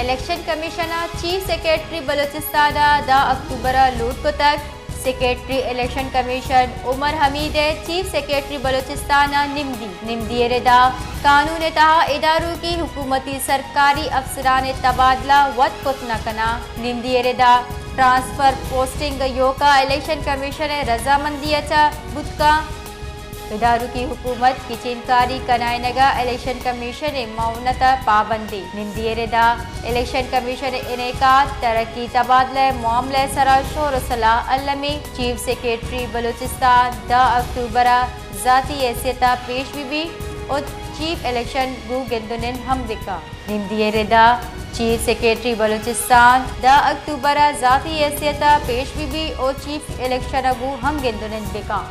Election commission ءَ chief secretary Balochistan ءَ دہ اکتوبر ءَ لوٹ کتگ۔ سیکرٹری الیکشن کمیشن عمر حمید ءِ چیف سیکرٹری بلوچستان ءَ نمدی۔ نمدی ءِ ردا قانون ءِ تہا اداروں کی حکومتی سرکاری افسران ءِ تبادلہ وت کت نہ کناں۔ نمدی ءِ ردا ٹرانسفر پوسٹنگ ایوکا الیکشن کمیشن ءِ رضامندی ءَ چہ بوت کاں۔ اداروں کی حکومت گچین کاری کنائینگ ءَ الیکشن کمیشن ءِ معاونت ءَ پابندی۔ نمدی ءِ ردا الیکشن کمیشن ءِ انعقاد، ترقی تبادلہ ءِ معاملہ ءِ سرا شور ءُ صلاح المی۔ چیف سیکرٹری بلوچستان دہ اکتوبر ءَ ذاتی حیثیت ءَ پیش بہ بی ءُ چیف الیکشن گوں گند ءُ نند ہم بکاں۔ نمدی ءِ ردا چیف سیکرٹری بلوچستان دہ اکتوبر ءَ ذاتی حیثیت ءَ پیش بہ بی ءُ چیف الیکشن ءَ گوں ہم گند ءُ نند بکاں۔